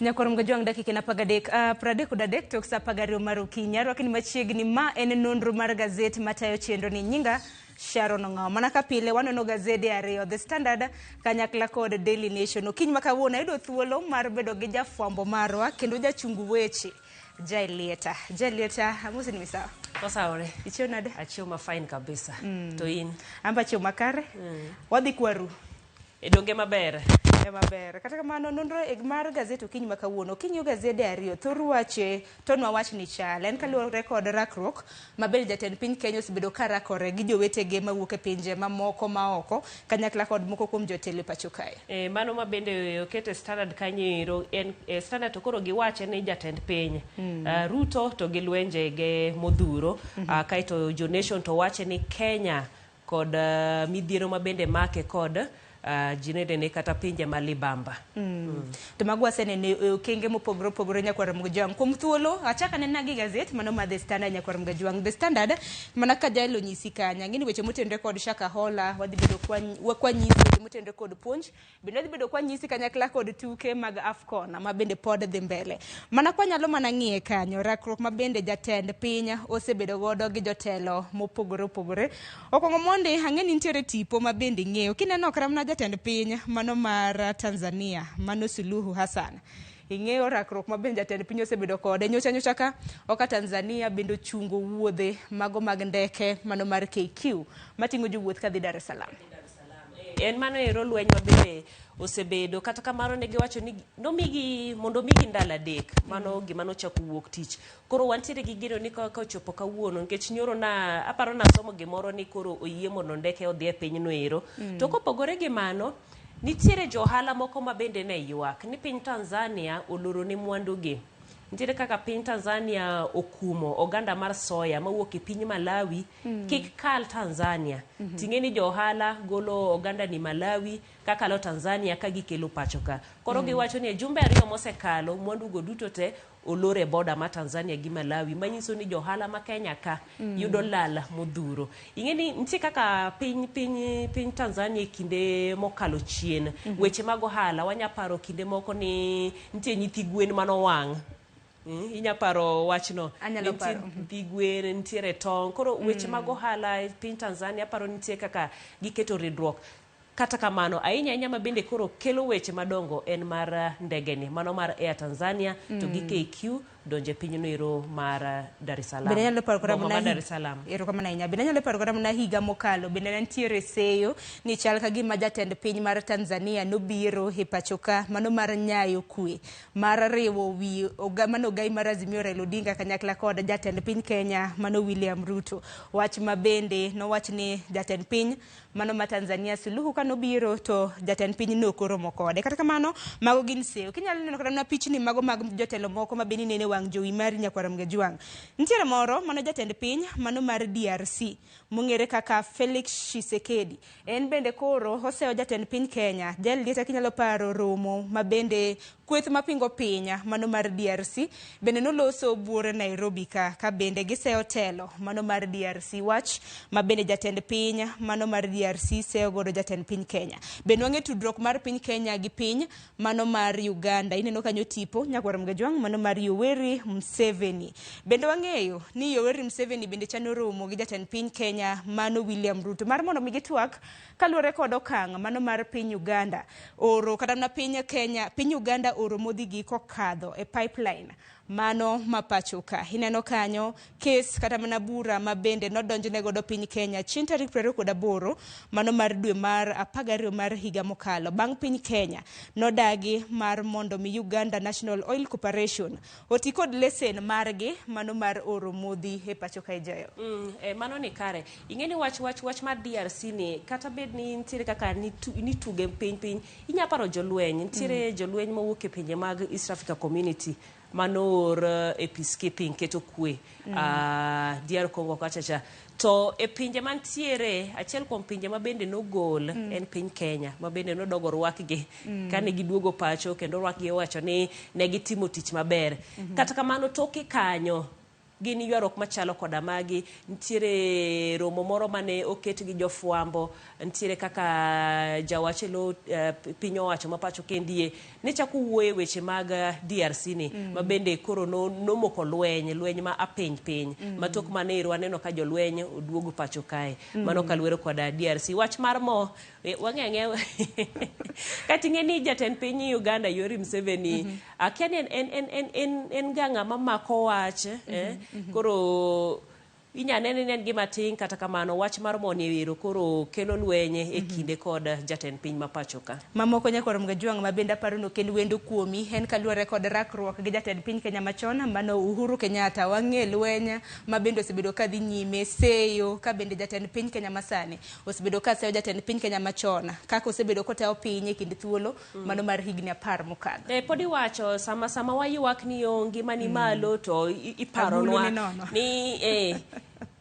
Nyakwar Mgajwang' dakika en 13, 33 tok saa 12 mar okinyi. Arwakni machiegni, ma en nonro mar gazet matayo chenro ni nyinga Sharon Ong'awo. Mana ka pile wanono gazede ariyo, The Standard kanyakla kod Daily Nation. Okinyi ma kawuono ayudo thuolo mar bedo gi jafwambo marwa kendo jachung weche Jaelieta. Jaelieta, amosi ni misawa. Osawore. Ichiew nade? Achiew ma fine kabisa. To in? Amba achiew makare. Wadhi kwaru. E donge maber? E maber. Kata kamano nonro e mar gazet okinyi ma kawuono king'iyo gazede ariyo thor wache to nwawach ni chal en kaluwore kod rakruok ma bende jatend piny Kenya osebedo ka rakore gi jowetege mawuok e pinje mamoko maoko kanyakla kod moko kuom jotelo e pacho kae. E, mano ma bende oket e standard kanyo ero en e standard to koro giwache ni jatend piny Ruto to gi lwenje ge modhuro kaeto jo Nation to wache ni Kenya kod midhiero ma bende make kod jinendene kata pinje ma libamba. To mago waseneno e okenge mopogore opogore nyakwar Mgajwang'. Kuom thuolo, achak anena gi gazet mano mar The Standard nyakwar Mgajwang'. The Standard, mana kaka Jael onyisi kanyo, ang'e ni weche motenore kod Shakahola, wadhi bedo kwanyisi weche motenore kod puonj, Bende wadhi bedo kwanyisi kanyakla kod tuke mag AFCON ma bende pod dhi mbele. Mana kwanyalo mana ng'iye kanyo, rakruok ma bende jatend piny osebedo godo gi jotelo mopogore opogore. Okwongo mondi, ang'e ni nitiere tipo ma bende ing'eyo. Kineno kata mana jatend piny mano mar Tanzania, mano Suluhu Hassan. Ing'eyo rakruok ma bende jatend piny osebedo kode. Nyocha nyocha ka oka Tanzania bende ochungo wuodhe mago mag ndeke mano mar KQ mating'o jowuoth kadhi Dar es Salaam. En mano ero lweny ma bende osebedo kata kamano ne giwacho ni nomigi mondo omigi ndalo adek mano gima nochako wuok tich koro wantiere gi geno ni ka ochopo kawuono nikech nyoro na aparo nasomo gimoro ni koro oyie mondo ndeke odhi e pinyno ero to kopogore gi mano nitiere jo ohala moko ma bende ne ywak ni piny Tanzania oloro ne mwandugi nitiere kaka piny Tanzania okumo oganda mar soya mawuok e piny Malawi kik kal Tanzania. Ting'e ni jo ohala golo oganda ni Malawi kakalo Tanzania ka gikelo pacho ka. Koro giwacho ni e jumbe ariyo mosekalo mwandu go duto te olor e boda ma Tanzania gi Malawi manyiso ni jo ohala ma Kenya ka yudo lal modhuro. Ing'e ni nitie kaka piny piny piny Tanzania e kinde mokalo chien weche mag ohala wanya paro kinde moko ni nitie nyithi gwen manowang'. Inya paro wachno. Anyalo Nitie paro. nyithi gwen, nitiere tong'. Koro weche mag ohala e piny Tanzania aparo nitie kaka giketo ridruok. Kata kamano, ahinya ahinya ma bende koro kelo weche madongo en mar ndege ni, mano mar Air Tanzania to gi KQ donjo e pinyno ero mar Dar es Salaam. Bende anyalo paro kata Boma mana mar Dar es Salaam. Erokamano ahinya. Bende anyalo paro kata mana higa mokalo bende ne nitiere seyo ni chal ka gima jatend piny mar Tanzania nobiro e pacho ka mano mar nyayo kwe mar riwo wi mano ogai mar Azimio Raila Odinga kanyakla kod jatend piny Kenya mano William Ruto. Wach ma bende nowach ni jatend piny mano ma Tanzania Suluhu kanobiro to jatend piny no koromo kode. Kata kamano mago gin seyo. Kinyalo neno kata mana pichni mago mag jotelo moko ma bende ineno e wang' jowi mari nyakwar Mgajwang'. Nitiere moro mano jatend piny mano mar DRC mong'ere kaka Felix Tshisekedi. En bende koro oseyo jatend piny Kenya Jael Lieta kinyalo paro romo ma bende kweth mapingo piny mano mar DRC bende noloso buore Nairobi ka ka bende giseyo telo mano mar DRC wach ma bende jatend piny mano mar DRC seyo godo jatend piny Kenya. Bende wang'e tudruok mar piny Kenya gi piny mano mar Uganda. Ineno kanyo tipo nyakwar Mgajwang' mano mar Yoweri Museveni. Bende wang'eyo ni Yoweri Museveni bende chano romo gi jatend piny Kenya mano William Ruto mar mondo mi gitwak kaluwore kod okang' mano mar piny Uganda oro kata mana piny Kenya piny Uganda oro modhi gi kokadho e pipeline mano ma pacho ka. Ineno kanyo kes kata mana bura ma bende nodonjne godo piny Kenya chieng' tarik 28 mano mar dwe mar 12 mar higa mokalo bang' piny Kenya nodagi mar mondo mi Uganda National Oil Corporation oti kod lesen margi mano mar oro modhi e pacho kae Jael. Mano ni kare. Ing'e ni wach wach wach mar DRC ni kata bed ni nitiere kaka nituge piny piny inya paro jolweny nitiere jolweny mowuok e pinje mag East Africa Community manoor e peacekeeping keto kwe DR Congo kacha cha to e pinje mantiere achiel kuom pinje ma bende nogol en piny Kenya ma bende nodogo rwakgi kane giduogo pacho kendo rwakgi owacho ni ne gitimo tich maber. Kata kamano toke kanyo Gin ywaruok machalo koda magi. Nitiere romo moro mane oket gi jofwambo, nitiere kaka jawach e lo piny owacho ma pacho kendie ne chako wuoye weche mag DRC ni ma bende koro nomoko lweny, lweny ma apiny piny. Ma tok mano ero waneno ka jolweny oduogo pacho kae. Mano kaluwore koda DRC. Wach mar mo, wang'e ang'eya kata ing'e ni jatend piny Uganda Yoweri Museveni akia ni en ga ng'ama mako wach koro inya nene ni en gima tin kata kamano wach mar mo ni ero koro kelo lweny e kinde kod jatend piny ma pacho ka. Mamoko nyakwar Mgajwang' ma bende aparo ni ok en wendo kuomi en kaluwore kod rakruok gi jatend piny Kenya machon mano Uhuru Kenyatta. Wang'e lweny ma bende osebedo ka dhi nyime seyo ka bende jatend piny Kenya masani osebedo ka seyo jatend piny Kenya machon kaka osebedo kotayo piny e kind thuolo mano mar higni 10 mokadho. Pod iwacho sama waywak ni yo ngima ni malo to iparonwa ni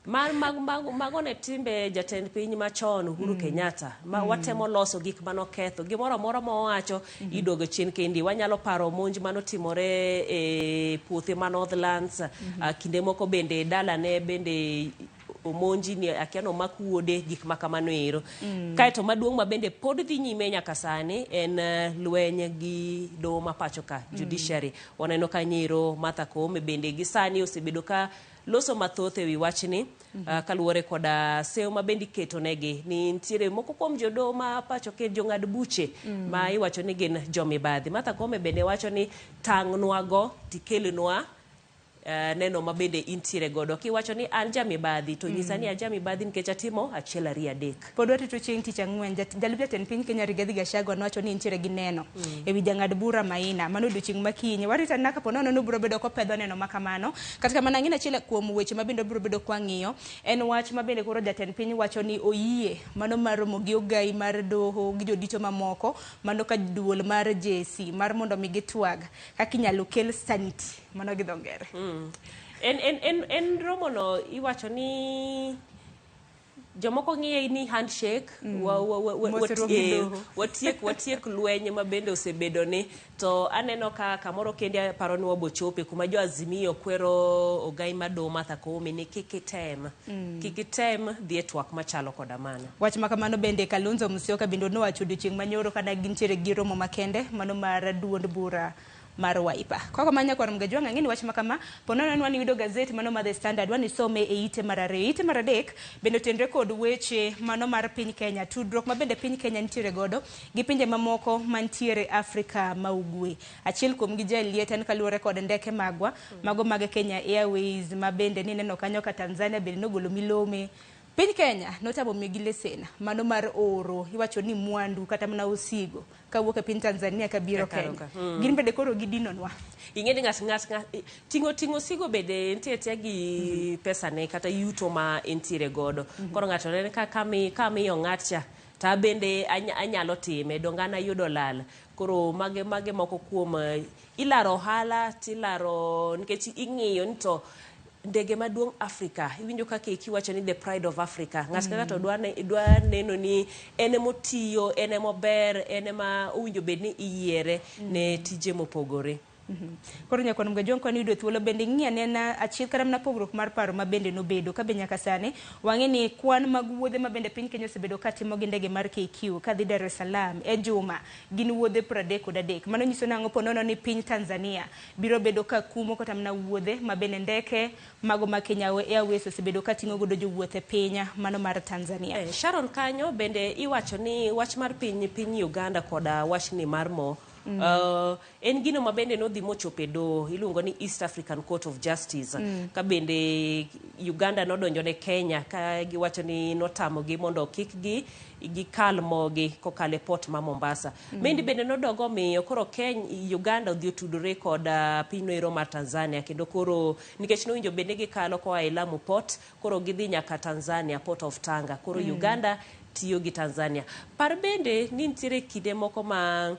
mago ne timbe jatend piny machon Uhuru Kenyatta ma watemo loso gik manoketho gimoro amora mowacho iduogo chien kendi. Wanyalo paro monj manotimore e puothe ma Northlands, kinde moko bende dalane bende omonji ni akia nomak wuode, gik ma kamano ero. Kaeto maduong' ma bende pod dhi nyime nyaka sani en lweny gi doho ma pacho ka, judiciary. Waneno ka nyero Martha Koome bende gi sani osebedo ka loso mathoth ewi wachni kaluwore koda seyo ma bende iketo negi ni nitiere moko kuom jodoho ma pacho ka jong'ad buche ma iwacho ni gin jomibadhi. Martha Koome bende wacho ni tang'nwago tikelnwa neno ma bende intiere godo. Kiwacho ni an jamibadhi to nyisa ni an jamibadhi nikech atimo 1 2 3. Pod warito chieng' tich ang'wen, jalup jatend piny Kenya Rigathi Gachagua nowacho ni entiere gi neno ewi jang'ad bura Maina. Mano odiochieng' makinyi. Warito anena kapo nono ni obiro bedo kopedho neno ma kamano. Kata kamano ang'e ni achiel kuom weche ma bende obiro bedo kwang'iyo en wach ma bende koro jatend piny wacho ni oyie mano mar romo gi ogai mar doho gi jodito mamoko mano ka duol mar JSC mar mondo mi gitwag kaka inyalo kel sanity mano gi dho ngere. En romo no iwacho ni jomoko ng'iye ni handshake, watiek lweny ma bende osebedo ni to aneno ka kamoro kende aparo ni wabochope kuma jo Azimio kwero ogai madoho Martha Koome ni kik item. Kik item dhi e twak machalo koda mano. Wach ma kamano bende Kalonzo Musyoka bende nowacho odiochieng' manyoro kana gintiere gi romo makende mano mar duond bura mar Wiper. Koko ma nyakwar Mgajwang' ang'e ni wach ma kama po nono ni wan yudo gazet mano mar The Standard wan isome e ite mar 2. Ite mar 3 bende otenre kod weche mano mar piny Kenya, tudruok ma bende piny Kenya nitiere godo gi pinje mamoko mantiere Afrika ma Ugwe. Achiel kuom gi jaliet en kaluwore kod ndeke magwa mago mag Kenya Airways ma bende nineno kanyo ka Tanzania bende nogolo milome. Piny Kenya notamo miyogi lesen mano mar oro iwacho ni mwandu kata mana osigo kawuok e piny Tanzania kabiro Kenya. Gin bende koro gidinonwa. Ing'e ni ng'at ting'o osigo bende nitie atia gi pesa ne kata yuto ma entiere godo. Koro ng'ato neno ka kamiyo ng'atcha ta bende anyalo time donge an ayudo lal. Koro mage moko kuom ilaro ohala tilaro nikech ing'iyo ni to ndege maduong' Africa iwinjo kaka ikiwacho ni the pride of Africa. Ng'ato ka ng'ato dwa neno ni en emotiyo, en emober, en ema owinjo bed ni iyiere ne tije mopogore. Koro nyakwar Mgajwang' kwan yudo thuolo bende ing'i anena achiel kata mana pogruok mar paro ma bende nobedo ka be nyaka sani wang'e ni kwan mag wuodhe ma bende piny Kenya osebedo katimo gi ndege mar KQ kadhi Dar es Salaam e juma gin wuodhe 33. Mano nyiso nang'o po nono ni piny Tanzania biro bedo ka kumo kata mana wuodhe ma bende ndeke mago ma Kenya Airways osebedo kating'o godo jowuoth e piny mano mar Tanzania. Sharon kanyo bende iwacho ni wach mar piny Uganda koda wachni mar mo en gino ma bende nodhi mochopo e doho iluongo ni East African Court of Justice. Ka bende Uganda nodonjo ne Kenya ka giwacho ni notamogi mondo kik gikal mogi kokalo e port ma Mombasa. Mendi bende nodogo miyo koro Kenya Uganda odhi otudore kod piny noero mar Tanzania kendo koro nikech nowinjo bende gikalo koa e Lamu port koro gidhi nyaka Tanzania port of Tanga. Koro Uganda tiyo gi Tanzania. Par bende ni nitiere kinde moko ma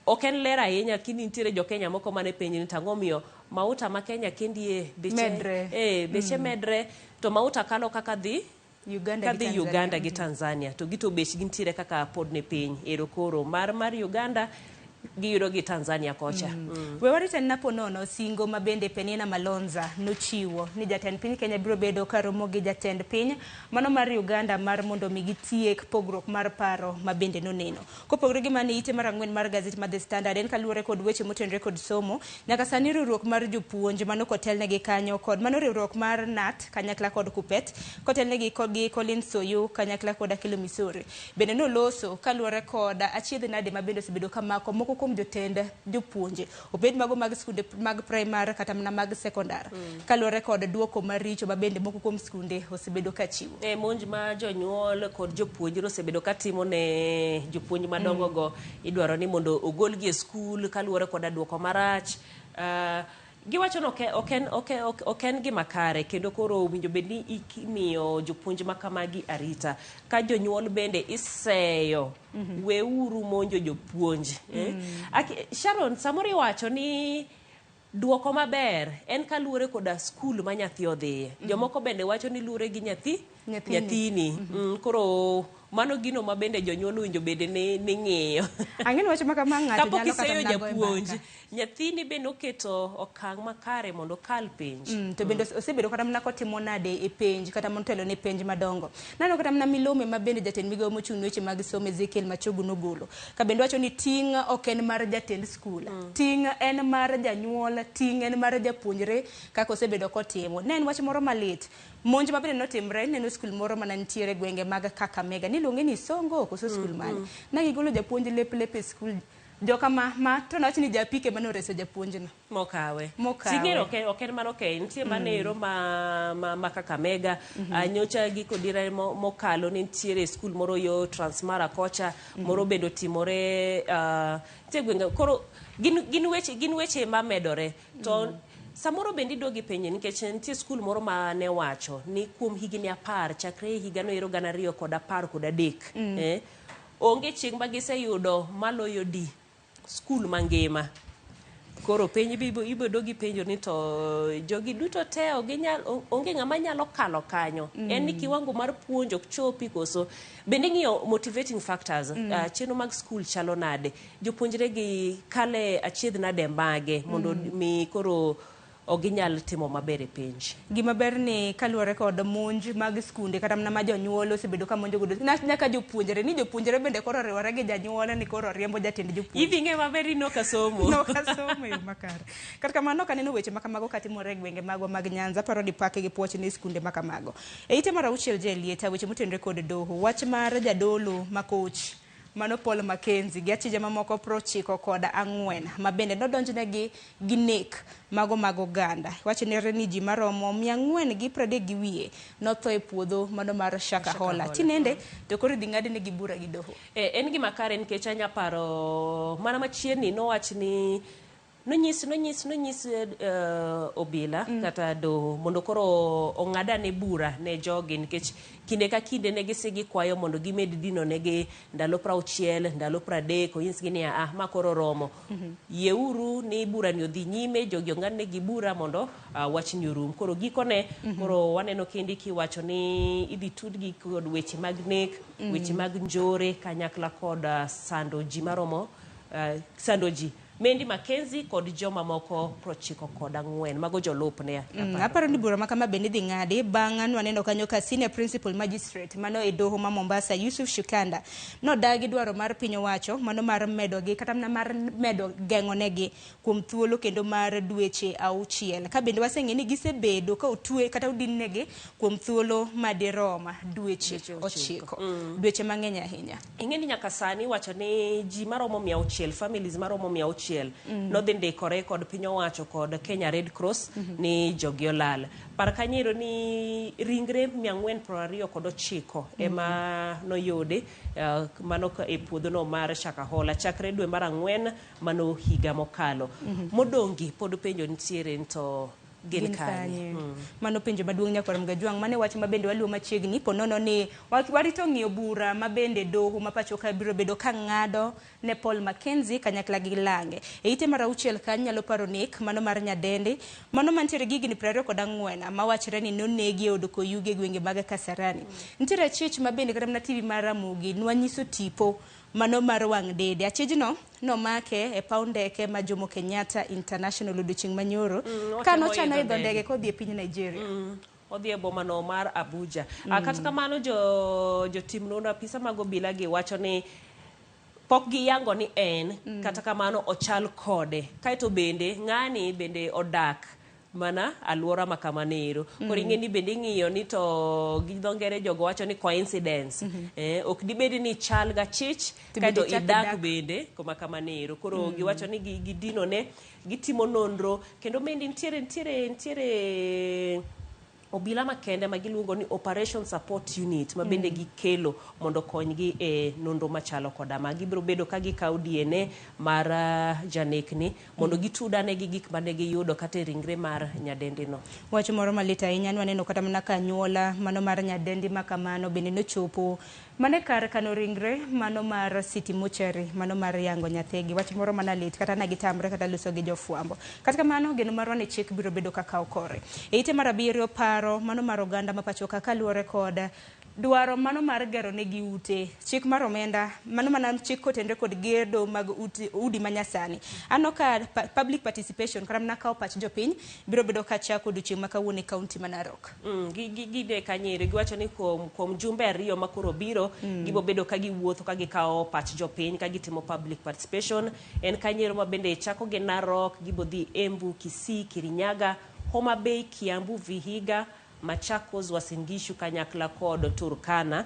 ok en ler ahinya lakini nitiere jo Kenya moko mane penjo ni tang'o miyo mauta ma Kenya kendie beche beche medre to mauta kalo kaka dhi Uganda gi Tanzania to gito bech gintiere kaka pod ne piny. Ero koro mar Uganda giyudo gi Tanzania kocha. We warit anena po nono singo ma bende Penina Malonza nochiwo ni jatend piny Kenya biro bedo ka romo gi jatend piny mano mar Uganda mar mondo mi gitiek pogruok mar paro ma bende noneno. Kopogore gi mano e ite mar ang'wen mar gazet mar The Standard en kaluwore kod weche motenore kod somo nyaka sani riwruok mar jopuonj mano kotelnegi kanyo kod mano riwruok mar KNUT kanyakla kod KUPPET kotelnegi gi Collins Soyu kanyakla kod Akelo Misori bende noloso kaluwore kod achiedh nade ma bende osebedo kamako moko kuom jotend jopuonje obed mago mag skunde mag primary kata mana mag sekondar kaluwore kod duoko maricho ma bende moko kuom skunde osebedo ka chiwo. E monj ma jonyuol kod jopuonjre osebedo ka timo ne jopuonj madongo go idwaro ni mondo ogolgi e skul kaluwore koda duoko marach. Giwacho ni ok en gima kare kendo koro owinjo bed ni imiyo jopuonj ma kamagi arita. Ka jonyuol bende iseyo weuru monjo jopuonj. Sharon, samoro iwacho ni duoko maber en kaluwore koda skul ma nyathi odhiye. Jomoko bende wacho ni luwore gi nyathi Nyathini. nyathini. Koro mano gino ma bende jonyuol owinjo bed ni ng'iyo. Ang'e ni wach ma kama ng'ato Kapok nyalo kata iseyo mana goyo japuonj, mbaka. nyathini bende oketo okang' makare mondo okal penj. To bende osebedo kata mana kotimo nade e penj kata motelo ne penj madongo. Naneno kata mana milome ma bende jatend migawo mochung' ne weche mag somo Ezekiel Machogu nogolo. Ka bende wacho ni ting' ok en mar jatend skul. Ting' en mar janyuol, ting' en mar japuonjre kaka osebedo kotimo. Ne en wach moro malit. Monj ma bende notimre neno skul moro mana nitiere gwenge mag Kakamega. Niluonge ni Songo koso skul mane. Ne gigolo japuonj lep lep e skul. Joka ma to nawach ni japike mane oreso japuonjno. Mokawe. Mokawe. Ting'e ok en mano kende, nitie mano ero ma Kakamega. Nyocha giko dira mokalo ne nitiere skul moro yo Transmara kocha, moro bende otimore nitie gwenge. Koro gin weche mamedore. To samoro bende iduogo ipenje nikech nitie skul moro ma ne wacho ni kuom higni 10 chakre higano ero 2013 onge chieng' ma giseyudo maloyo D skul mangima. Koro penj ibedo gi penjo ni to jogi duto te onge ng'ama nyalo kalo kanyo. En ni kiwango mar puonj ok chopi koso. Bende ing'iyo motivating factors, chenro mag skul chalo nade, jopuonjre gi kale achiedh nade mage mondo mi koro ok ginyal timo maber e penj. Gima ber ni kaluwore kod monj mag skunde kata mana ma jonyuol osebedo ka monjo godo nyaka jopuonjre ni jopuonjre bende koro oriwore gi janyuol ni koro riembo jatend jopuonj. Idhi ng'e maber ni nok asomo. Nok asomo e yo makare. Kata kamano ok aneno weche ma kamago katimore e gwenge magwa mag Nyanza, aparo ni pake gi puoch ni skunde ma kamago. E ite mar auchiel Jelieta, weche motenore kod doho, wach mar jadolo ma koch mano Paul Mackenzie gi achije mamoko 94 ma bende nodonjnegi gi nek mago mag oganda. Wachnere ni ji maromo 430 notho e puodho mano mar Shakahola. Tinende to koro idhi ng'adnegi bura gi doho. En gima kare nikech anya paro mana machiegni nowach ni nonyis obila kata doho mondo koro ong'adane bura ne jogi nikech kinde ka kinde ne gisegi kwayo mondo gimed dino negi ndalo 60, ndalo 30, onyisgi ni ma koro romo. Yieuru ni bura ni odhi nyime, jogi ong'adnegi bura mondo wachni orum. Koro gikone, koro waneno kendi kiwacho ni idhi tudgi kod weche mag nek, weche mag njore kanyakla kod sando ji maromo, sando ji. Mendy Mackenzie kod joma moko 94 mago jolupne. Aparo ni bura ma kama bende idhi ng'adi bang' nwaneno kanyo ka senior principal magistrate mano e doho ma Mombasa Yusuf Shikanda nodagi dwaro mar piny owacho mano mar medogi kata mana mar medo geng'onegi kuom thuolo kendo mar dweche 6 ka bende waseng'e ni gisebedo ka otwe kata odinnegi kuom thuolo madirom dweche 9. Dweche mang'eny ahinya. Ing'e ni nyaka sani iwacho ni ji maromo 600, families maromo 600 nodhi ndikore kod piny owacho kod Kenya Red Cross ni jogi olal. Par kanyo ni ringre 429 ema noyudi mano e puodhono mar Shakahola chakre dwe mar 4 mano higa mokalo. Modong'i pod penjo nitiere to gin kanye? Mano penjo maduong' nyakwar Mgajwang', mane wach ma bende waluwo machiegni po nono ni warito ng'iyo bura ma bende doho ma pacho ka biro bedo ka ng'ado ne Paul Mackenzie kanyakla gi Lange. E ite mar 6 kanyo nyalo paro nek mano mar nyadendi mano mantiere gi higni 24 ma wachre ni nonegi e od Koyugi e gwenge mag Kasarani. Nitiere achich ma bende kata mana TV mar Ramogi nwanyiso tipo mano mar wang' dede. Achijno nomake e paw ndeke ma Jomo Kenyatta International odiochieng' manyoro ka Otemo nochano idho idho ndege. ndege kodhi e piny Nigeria. Odhi e bomano mar Abuja. Kata kamano jotim nonro, apisa mag obila gi wacho ni pok giyango ni en, kata kamano ochal kode. Kaeto bende ng'ani bende odak mana aluora ma kamano ero. Koro ing'e ni bende ing'iyo ni to gi dho ngere jogo wacho ni coincidence. Ok dibed ni chal gachich To bende kaeto ichak idak idak. bende kuma kamano ero. Koro giwacho ni gidinone, gitimo nonro kendo bende nitiere obila makende ma giluongo ni Operation Support Unit ma bende gikelo mondo okonygi e nonro machalo koda ma. Gibiro bedo ka gikawo DNA mar janekni mondo gitudane gi gik mane giyudo kata e ringre mar nyadendi no. Wach moro malit ahinya nwaneno kata mana ka anyuola mano mar nyadendi ma kamano bende nochopo mana e kar kano ringre mano mar City Mortuary mano mar yango nyathigi. Wach moro mana lit kata na gitamre kata loso gi jofwambo. Kata kamano geno marwa ni chik biro bedo kaka okore. E ite mar abiriyo, paro mano mar oganda ma pacho ka kaluwore kod dwaro mano mar gero negi ute. Chik mar omenda mano mana chik kotenre kod gedo mag udi manyasani. Aneno ka public participation kata mana kawo pach jopiny biro bedo ka chako odiochieng' ma kawuono e kaunti ma Narok. Gide kanyere giwacho ni kuom jumbe ariyo ma koro biro, gibo bedo ka giwuotho ka gikawo pach jopiny ka gitimo public participation. En kanyero ma bende chako gi Narok, gibo dhi Embu, Kisii, Kirinyaga, Homa Bay, Kiambu, Vihiga, Machakos, Uasin Gishu kanyakla kod Turkana.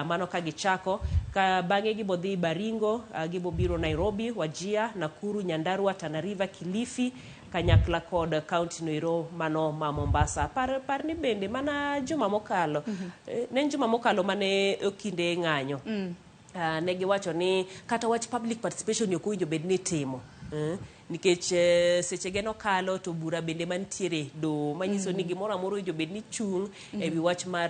Mano ka gichako ka bang'e gibo dhi Baringo, gibo biro Nairobi, Wajir, Nakuru, Nyandarua, Tana River, Kilifi kanyakla kod kaunti noero mano ma Mombasa. Par ni bende mana juma mokalo, ne en juma mokalo mane kinde ng'anyo. Ne giwacho ni kata wach public participation ok owinjo bed ni itimo. Nikech seche ge nokalo to bura bende mantiere doho manyiso ni gimoro amora owinjo bed ni chung' e wi wach mar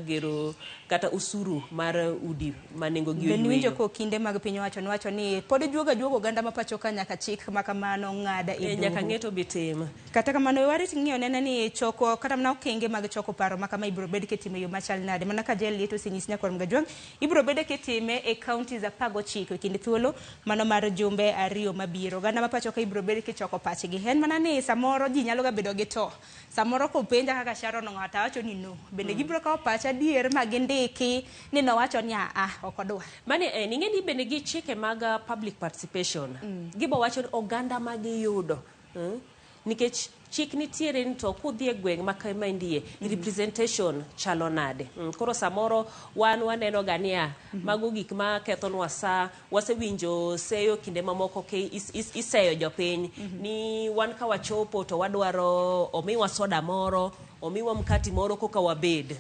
gero kata usuru mar udi ma nengo gi Be niwinjo oyweyo. ko kinde mag piny owacho nowacho ni pod juogo ajuoga oganda ma pacho ka nyaka chik ma kamano ng'ad e Nyaka doho. ng'eto be tim. Kata kamano warit ng'iyo nena ni choko kata mana okenge mag choko paro ma kama ibiro bed kitimo e yo machal nade. Mana ka Jael Lieto osenyisi nyakwar Mgajwang', ibiro bed kitime e counties 19 e kind thuolo mano mar jumbe 2 mabiro. Oganda ma pacho ka ibiro bed kichoko pachgi. En mana ni samoro ji nyalo ga bedo gi to. Samoro kopenja kaka Sharon Ong'ata awacho ni no. Bende gibiro kawo pacha adier ma gindiki ni nowacho ni a ok odwa. Mane en ing'e ni bende gi chike mag public participation. Gibo wacho ni oganda ma giyudo. Nikech chik nitiere ni to kudhi e gweng' ma kama indie, representation chalo nade. Koro samoro wan waneno ga niya, mago gik ma kethonwa sa, wasewinjo seyo kinde mamoko ke iseyo jopiny ni wan ka wachopo to wadwaro omiwa soda moro, omiwa mkati moro koka wabed.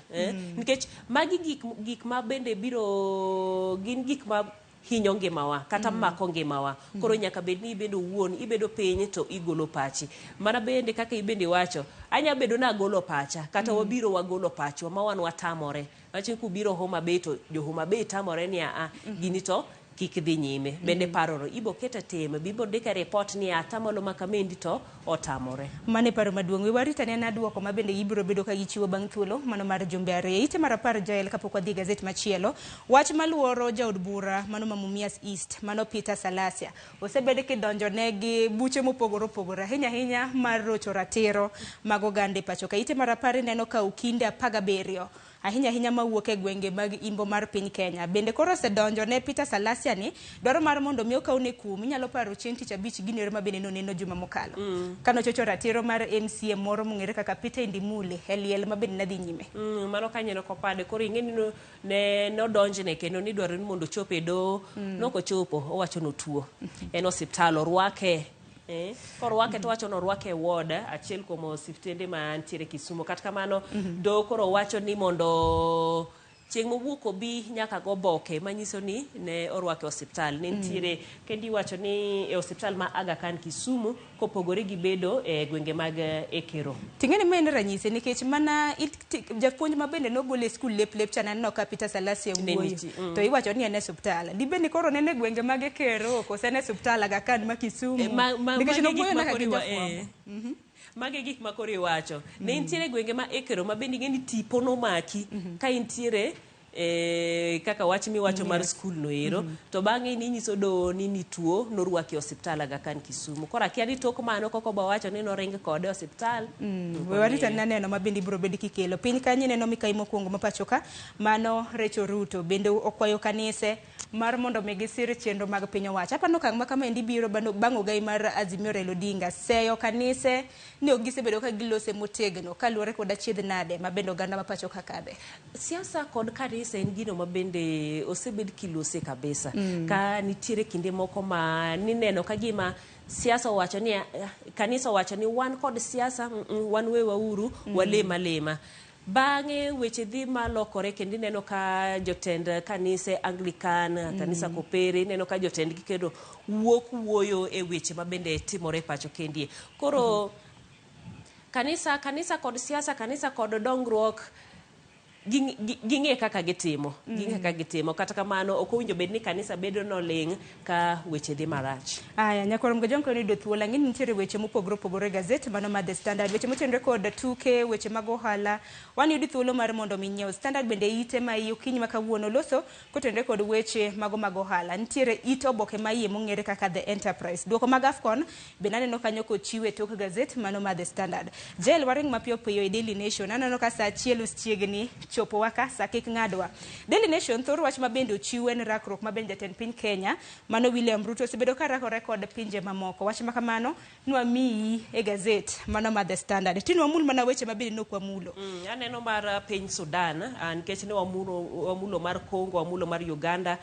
Nikech magi gik ma bende biro, gin gik ma hinyo ngimawa kata mako ngimawa. Koro nyaka bed ni ibedo wuon, ibedo piny to igolo pachi. Mana bende kaka ibende iwacho, anya bedo na agolo pacha kata wabiro wagolo pachwa ma wan watamore. Wacho ni kubiro Homa Bay to jo Homa Bay tamore ni a gini to kik dhi nyime. Bende parono ibo keto e tim, bibo ndiko e report ni atamalo ma kamendi to otamore. Mano e paro maduong'. We warit anena duoko ma bende ibiro bedo ka gichiwo bang' thuolo mano mar jumbe 2. Ite mar 10 Jael kapok wadhi e gazet machielo. Wach maluoro jaod bura mano ma Mumias East, mano Peter Salasya, osebed kidonjone gi buche mopogore opogore, ahinya ahinya mar rocho ratiro mag oganda e pacho ka. Ite mar 10 ineno ka okinde 17 ahinya ahinya mawuok e gwenge mag imbo mar piny Kenya. Bende koro osedonjo ne Peter Salasya ni dwaro mar mondo mi okawne kum. Inyalo paro chieng' tich abich gini ero ma bende noneno juma mokalo. Kanochocho ratiro mar MCA moro mong'ere kaka Peter Indimuli e liel ma bende nadhi nyime. Mano kanyo kopade. Koro ing'e ni ne nodonjne kendo nidwaro ni mondo ochop e doho. Nokochopo, owacho notuo. En osiptal orwake. Korwake to wacho norwake e ward achiel kuom osiptende mantiere Kisumu. Kata kamano, doho koro wacho ni mondo chieng' mowuok obi nyaka go oboke manyiso ni ne orwake e osiptal. Ne nitiere kendo iwacho ni e osiptal ma Aga Khan Kisumu kopogore gi bedo e gwenge mag Ekero. Ting'e ni ma en ranyisi nikech mana japuonj ma bende nogol e skul lep lep cha naneno ka Peter Salasya Ne wuoyo. nitie, To iwacho ni en e osiptal. Dibed ni koro nene gwenge mag Ekero koso en e osiptal Aga Khan ma Kisumu. Nikech Magi nowuoyo gik ma nyaka gi koro iwa- jafwambo. Magi gik ma koro iwacho. Ne nitiere gwenge ma Ekero ma bende ing'e ni tipo nomaki ka intiere Kaka wach miwacho mar skul no ero to bang'e ninyiso doho ni nituo norwaki e osiptal Aga Khan Kisumu. Koro akia ni tok mano koko bowacho ni noring kode e osiptal. We warit anena neno ma bende ibiro bed kikelo. Piny kanyo ineno mikai mokwongo ma pacho ka, mano Rachel Ruto bende okwayo kanise mar mondo mi gisir chenro mag piny owacho. Aparo ni okang' ma kamaendi biro bang' ogai mar Azimio Raila Odinga seyo kanise ni ok gisebedo ka gilose motegno kaluwore kod achiedh nade ma bende oganda ma pacho ka kadhe. Siasa kod kanisa en gino ma bende osebed kilose kabisa. Ka nitiere kinde moko ma nineno ka gima siasa owacho ni kanisa owacho ni wan kod siasa wan wewauru walem alema. Bang'e weche dhi malokore kendo ineno ka jotend kanise Anglican, kanisa Kopere, ineno ka jotendgi kendo wuok wuoyo e weche ma bende timore e pacho kendie. Koro kanisa kod siasa, kanisa kod dongruok ging'e kaka gitimo, ging'e kaka gitimo. Kata kamano ok owinjo bed ni kanisa bedo noling' ka weche dhi marach. Aya, nyakwar Mgajong koro yudo thuolo, ang'e ni nitiere weche mopogore opogore e gazet mano mar The Standard, weche motenore kod tuke, weche mag ohala. Wan yudi thuolo mar mondo mi nyiew Standard bende ite ma iye okinyi ma kawuono loso kotenore kod weche mago mag ohala. Nitiere it oboke ma iye mong'ere kaka The Enterprise. Duoko mag AFCON bende aneno kanyo kochiwe e tok gazet mano mar The Standard. Jael waring mapiyo piyo e Daily Nation. Aneno ka saa achiel ochiegni chopo waka, saa kik ng'adwa. Daily Nation thor wach ma bende ochiw en rakruok ma bende jatend piny Kenya mano William Ruto osebedo ka rakore kod pinje mamoko. Wach ma kamano nwamiyi e gazet mano mar The Standard. Tinde wamul mana weche ma bende nok wamulo. Aneno mar piny Sudan, nikech ne wamulo mar Congo, wamulo mar Uganda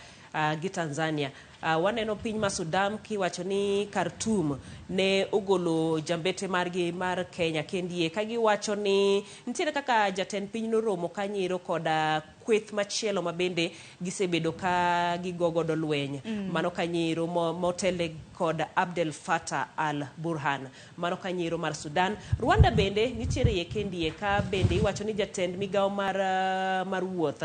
gi Tanzania. Waneno piny ma Sudan kiwacho ni Khartoum ne ogolo jambete margi mar Kenya kendie ka giwacho ni nitiere kaka jatend piny noromo kanyiro koda kweth machielo ma bende gisebedo ka gigo godo lweny. Mano kanyiro motele kod Abdel Fattah al-Burhan. Mano kanyiro mar Sudan. Rwanda bende nitiere iye kendie ka bende iwacho ni jatend migawo mar wuoth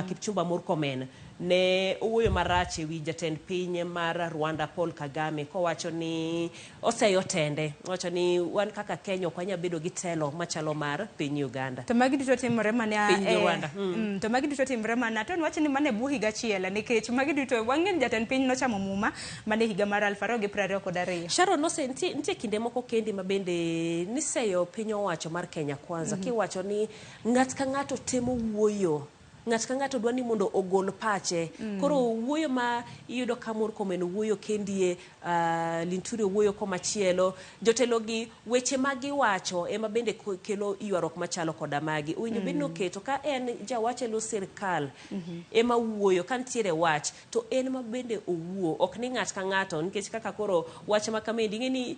Kipchumba Murkomen ne owuoyo marach ewi jatend piny mar Rwanda Paul Kagame kowacho ni oseyo tende. Owacho ni wan kaka Kenya ok wanyal bedo gi telo machalo mar piny Uganda. To magi duto timore mana Piny Rwanda. To magi duto timore mana to nwach ni mana e bwo higa achiel nikech magi duto wang'e ni jatend piny nochamo muma mana e higa mar 2022. Sharon nose nitie kinde moko kendi ma bende niseyo piny owacho mar Kenya Kwanza kiwacho ni ng'at ka ng'ato temo wuoyo. Ng'at ka ng'ato dwa ni mondo ogol pache. Koro wuoyo ma iyudo ka Murkomen wuoyo kendie, Linturi wuoyo komachielo, jotelo gi weche ma giwacho ema bende kelo ywaruok machalo koda magi. Owinjo bed ni oketo ka en jawach e lo sirkal ema wuoyo, ka nitiere wach to en ma bende owuo, ok ni ng'at ka ng'ato, nikech kaka koro wach ma kamendi ing'e ni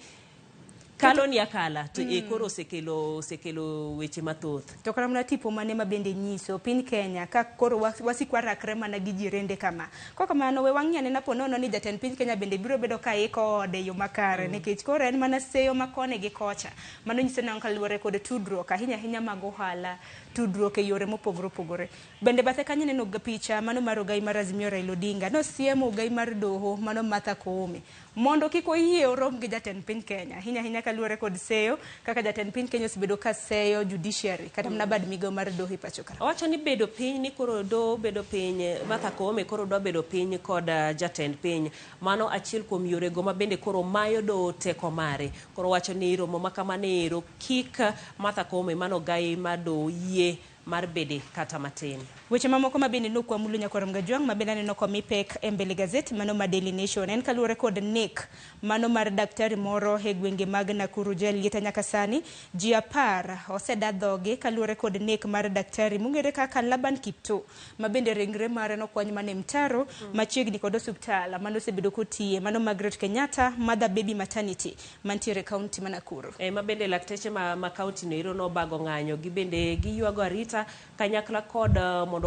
kalo ni akala to koro osekelo weche mathoth. To kata mana tipo mane ma bende nyiso piny Kenya ka koro wasik warakre mana gi jirende kama. Kok kamano we wang'i anena po nono ni jatend piny Kenya bende biro bedo ka iko ode e yo makare nikech koro en mana seyo ma koni gi kocha. Mano nyiso nang'o kaluwore kod tudruok ahinya ahinya mag ohala, tudruok e yore mopogore opogore. Bende bathe kanyo ineno picha mano mar ogai mar Azimio Raila Odinga nosiemo ogai mar doho mano Martha Koome mondo kik oyie orom gi jatend piny Kenya ahinya ahinya kaluwore kod seyo kaka jatend piny Kenya osebedo ka seyo judiciary kata mana bad migawo mar doho e pacho ka. Owacho ni bedo piny ni koro doho bedo piny, Martha Koome koro dwa bedo piny kod jatend piny. Mano achiel kuom yorego ma bende koro mayo doho teko mare. Koro owacho ni romo ma kamano ero kik Martha Koome mano ogai mar doho yie mar bede kata matin. Weche mamoko ma bende nok wamulo nyakwar Mgajwang' ma bende aneno komi pek e mbele gazet mano ma Daily Nation en kaluwore kod nek mano mar daktari moro e gwenge mag Nakuru. Jalieta nyaka sani ji 10 oseda dhogi kaluwore kod nek mar daktari mong'ere kaka Laban Kiptoo ma bende ringre mare nokwany mana e mtaro machiegni kod osuptal mano osebedo kotiye mano Margaret Kenyatta Mother Baby Maternity mantiere e kaunti ma Nakuru. Ma bende lakteche ma kaunti no ero nobago ng'anyo gi bende giywago arita kanyakla kod mondo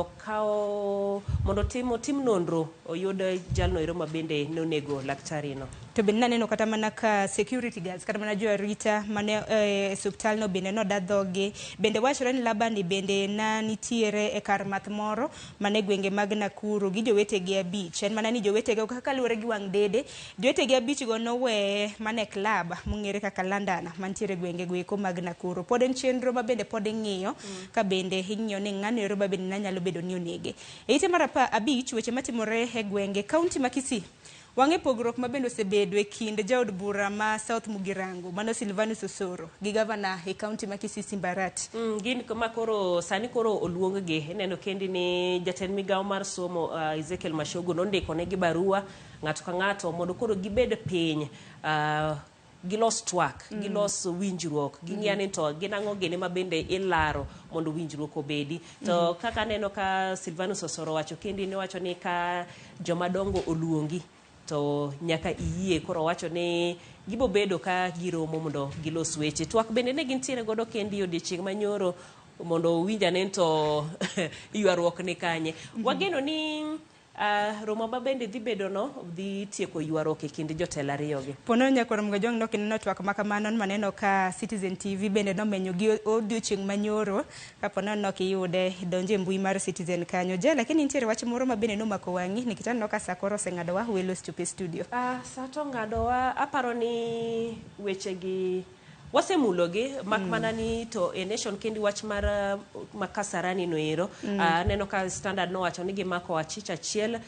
otim nonro oyud jalno ero ma bende nonego laktari no. To bende naneno kata mana ka security guards kata mana jo arita mane e osiptal no bende noda dhogi. Bende wachore ni Laban bende na nitiere e kar math moro mane gwenge mag Nakuru gi jowetege 5. En mana ni jowetege kaka luwore gi wang' dede, jowetege 5 go noweye mana e club mong'ere kaka London mantiere gwenge go eko mag Nakuru. Pod en chenro ma bende pod ing'iyo ka bende ing'iyo ni ng'ano ero ma bende nanyalo bedo ni onege. E ite mar 15 weche matimore e gwenge kaunti ma Kisii. Wang'e pogruok ma bende osebedo e kind jaod bura ma South Mugirango mano Silvanus Osoro gi gavana e kaunti ma Kisii Simba Arati. Gin ma koro sani koro oluong gi ineno kendi ni jatend migawo mar somo Ezekiel Machogu nondiko negi barua ng'ato ka ng'ato mondo koro gibed piny gilos twak, gilos winjruok, ging'iya ni to gin ang'o gini ma bende ilaro mondo winjruok obedi. To kaka aneno ka Silvanus Osoro wacho kendi ni wacho ni ka joma dongo oluongi to nyaka iyie. Koro wacho ni gibo bedo ka giromo mondo gilos weche. Twak bende ne gintiere godo kendi odiochieng' manyoro mondo owinj ane to ywaruok ni kanye. Wageno ni romo ma bende dhi bedo no dhi tieko ywaruok e kind jotelo ariyo gi. Pono nyakwar Mgajwang' nok ineno twak ma kamano maneno ka Citizen TV bende nomenyo gi odiochieng' manyoro kapo nono ok iyude donjo e mbui mar Citizen kanyo. Je, lakini nitiere wach moro ma bende nomako wang'i nikech aneno ka sa koro oseng'adowa welo osechopo e studio. Sa to ng'adowa aparo ni weche gi wasemulogi mak mana ni to e Nation kendi wach mar Makasarani no ero. Aneno ka Standard nowacho ni gimako achich achiel,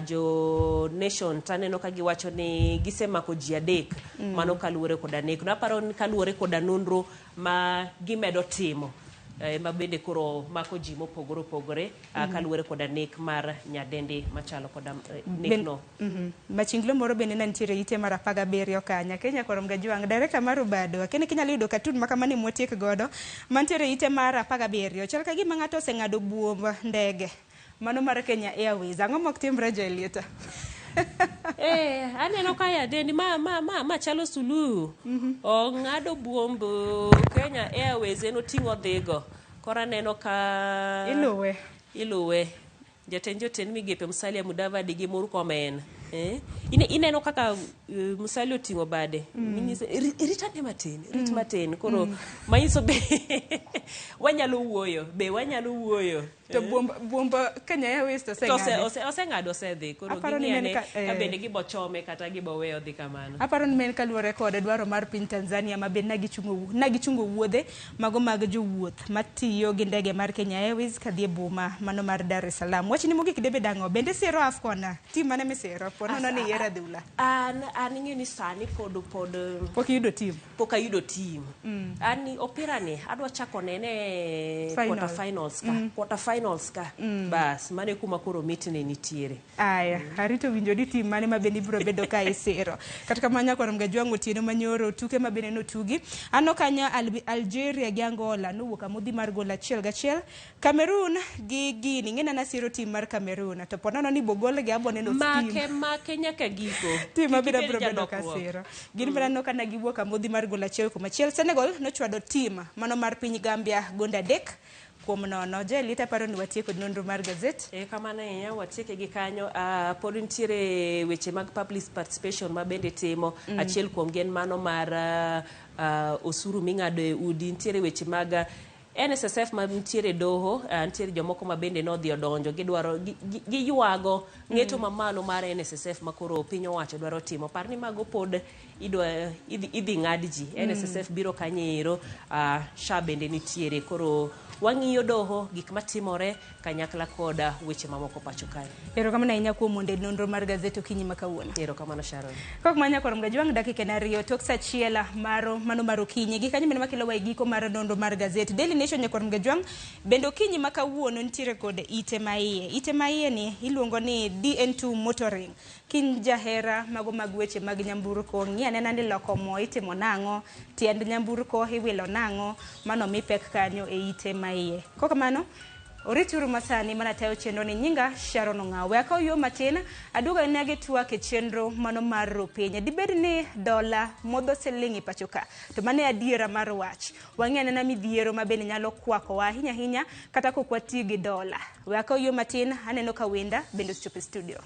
jo Nation taneno ka giwacho ni gisemako ji 3 mano kaluwore koda nek. Naparo ni kaluwore koda nonro ma gimedo timo ma bende koro mako ji mopogore opogore kaluwore koda nek mar nyadendi machalo koda nek no. Machinglo moro bende ne nitiere ite mar 17 kanya. Kenya koro Mgajwang' director mar Obado akene kinyalo yudo katun ma kamano mwatiek godo mantiere ite mar 17 chal ka gima ng'ato oseng'ado buomb ndege mano mar Kenya Airways. Ang'o mok timre Jelieta? Aneno ka nyadendi ma chalo Suluhu ong'ado buomb Kenya Airways en oting'o dhigo. Koro aneno ka iluwe. Jatend jotend migepe Musalia Mudavadi gi Murkomen. Ineno kaka Musalia oting'o bade. Minyise rit ane matin, rit matin. Koro manyiso be wanyalo wuoyo, be wanyalo wuoyo. To buomb Kenya Airways to oseng'ado. Oseng'ado osedhi. Koro ging'iyo ane ka bende gibo chome kata gibo weyo dhi kamano. Aparo ni men kaluwore kod dwaro mar piny Tanzania ma bende nagichungo wuodhe mago mag jowuoth matiyo gi ndege mar Kenya Airways kadhi e boma mano mar Dar es Salaam. Wachni mogik debe dang'o? Bende siro AFCON? Tim mane misiro? Po nono ni yiero adhula. An ing'eyo ni sani pod pok iyudo tim. Pok ayudo tim. An opira ni adwa chako nene quarter finals ka. Quarter finals ka. Bas mane kuma koro mitne nitiere. Aya, arito winjo ni tim mane ma bende ibiro bedo ka isiro. Kata kamano nyakwar Mgajwang' otieno manyoro tuke ma bende notugi. Aneno kanyo Algeria gi Angola nowuok amodhi mar gol 1-1. Cameroon gi Guinea. Ing'e ni nasiro tim mar Cameroon to po nono ni bogolgi abo neno tim. Make nyaka giko. Tim ma bende abiro bedo ka siro. Gin bende aneno ka ne giwuok amodhi mar gol 1-1. Senegal nochwado tim mano mar piny Gambia gonde 3-0. Jelita paro ni watieko nonro mar gazet. Kamano ahinya watieke gi kanyo. Pod nitiere weche mag public participation ma bende timo. Achiel kuom gi en mano mar osuru ming'ado e udi. Nitiere weche mag NSSF ma nitiere doho, nitiere jomoko ma bende nodhi odonjo gidwaro giywago ng'eto mamalo mar NSSF ma koro piny owacho dwaro timo. Par ni mago pod idhi ng'ad ji. NSSF biro kanye ero, SHA bende nitiere. Koro wang'iyo doho gik matimore kanyakla koda weche mamoko pacho kae. Erokamano ahinya kuom mondo nonro mar gazet okinyi ma kawuono. Erokamano Sharon. Kok manya koro Mgajwang' dakika en 2 tok saa 1 maro mano mar okinyi. Gi kanyo mane makelo wa e giko mar nonro mar gazet. Daily Nation nyakwar Mgajwang' bende okinyi ma kawuono nitiere kod ite ma iye. Ite ma iye ni iluongo ni DN2 Motoring. Kin jahera mago mag weche mag nyamburko, ng'i anena ni loko mo itimo nang'o, tiend nyamburko iwilo nang'o, mano mi pek kanyo e ite ma iye. Kokamano, orituru masani mana tayo chenro ni nyinga Sharon Ong'aw. We akaw yo matin, aduogo negi twak e chenro mano mar ropiny. Dibed ni dola modho siling e pacho ka. To mano e adiera mar wach. Wang'i anena midhiero ma bende nyalo kwakowa ahinya ahinya kata kok wati gi dola. We akaw yo matin, aneno ka wenda bende osechopo e studio.